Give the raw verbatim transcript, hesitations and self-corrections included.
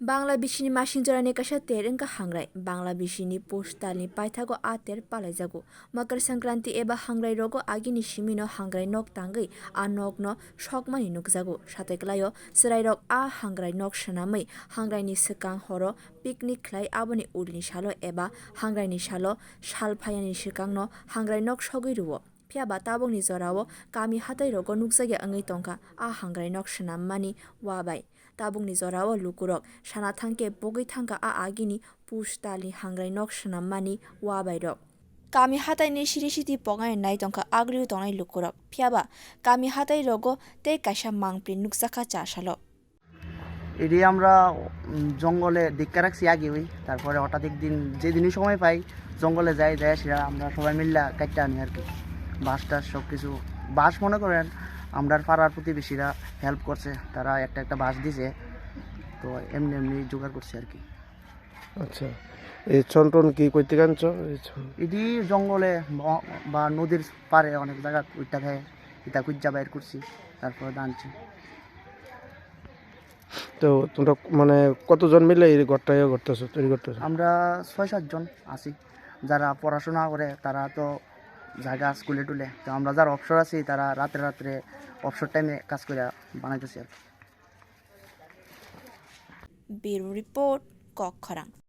Bangla bisini masing jorani kaisa ter wngkha hangrai. Bangla bisini push talni paithago a ter palaijago. Makar Sankranti eba hangrai rogo agini simino hangrai nok tangwi a nokno sokmani nukjago. Sateklaio chwrairok a hangrai nok swnamwi hangraini swkang horo picnic khlai aboni ulni salo eba hangraini salo sal phaiyani swkangno hangrai nok sogwi rwo. Phiyaba tabukni jorao kami hatai rogo nukjakya wngwi tongkha a hangrai nok swnammani wabai. Tabukni jorao lukurok sana thangkhe pogwi thangkha a agini push talni hangrai nok swnammani wabairok. Kami hataini siri siti poknai nai tongkha agrio tongnai lukurok. Phiyaba kami hatai rogo tei kaisa mangpli nukjakha cha salo. এটি আমরা উম, জঙ্গলে দেখতে রাখছি আগে ওই। তারপরে হঠাৎ একদিন যেদিনই সময় পাই জঙ্গলে যাই, যাই সেটা আমরা সবাই মিল্লা কাটতে আনি আর কি। বাঁশ টাশ সব কিছু, বাঁশ মনে করেন আমরা পাড়ার প্রতিবেশীরা হেল্প করছে, তারা একটা একটা বাঁশ দিছে। তো এমনি এমনি জোগাড় করছি আর কি। আচ্ছা, এই ছন টন কি কই থেকে আনছো? এই ছন- এটি জঙ্গলে বা- বা নদীর পাড়ে অনেক জায়গা উঠতে থাকে, এটা খুঁজা বাইর করছি, তারপরে আনছি। তো তোমরা মানে কতজন মিলে এই ঘরটা ইয়ে করতেছো, তৈরি করতেছো? আমরা ছয় সাতজন আছি, যারা পড়াশোনা করে তারা তো জায়গা স্কুলে টুলে, তো আমরা যারা অবসর আছি তারা রাত্রে রাত্রে অবসর টাইমে কাজ করে বানাইতেছি আর কি। Bureau Report, Kokkhorang.